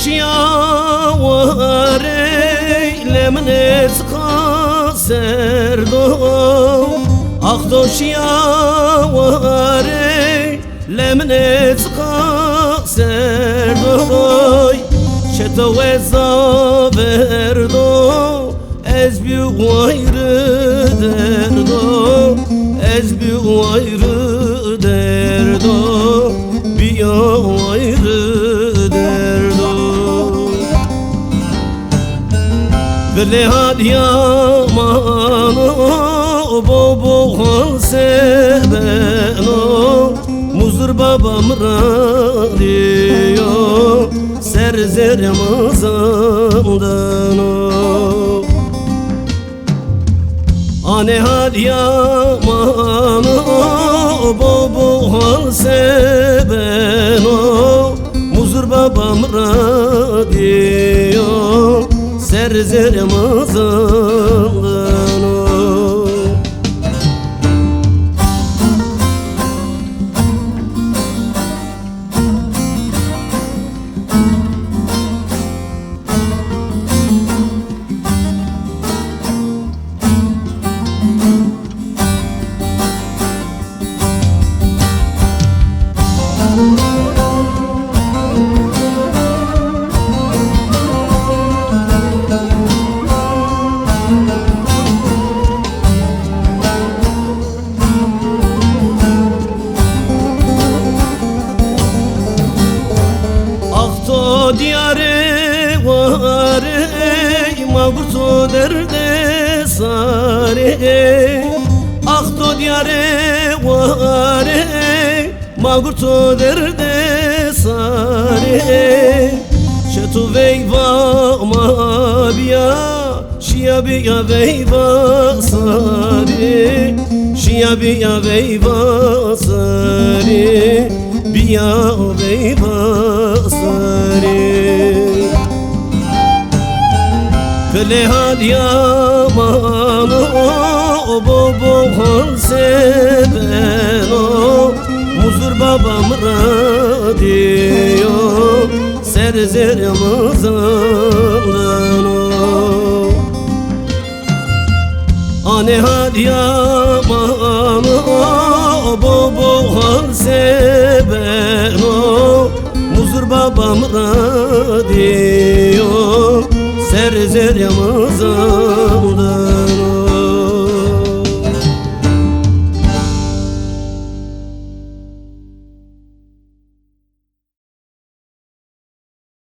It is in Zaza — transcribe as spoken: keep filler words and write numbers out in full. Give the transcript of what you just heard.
Şiya warey leminê çiqa serd o. Ax do şiya warey leminê çiqa serd o. Çeto weza verdo. Ez bî wayri derdo, ez bî wayri derdo, bîya wayri derdo. Vilê hadiya mano, bo bo hal se beno, muzur baba mi ra diyo, ser zerê mi zindeno. Anê hadiya mano, bo bo hal se beno, muzur baba mi ra diyo, ser zerê mi zindeno. Ax to diyarê warey, ma gurto derdê sarê. Ax to diyarê warey, ma gurto derdê sarê. Çeto veyva ma biya, şiya biya veyva sarê, şiya biya veyva sarê, biya veyva sarê. Pilê hadiya mano, bo bo hal se beno, muzur baba mi ra diyo, ser zerê mi zindeno. Anê hadiya mano, bo bo hal se beno, muzur baba mi ra diyo, ser zerê mi zindeno.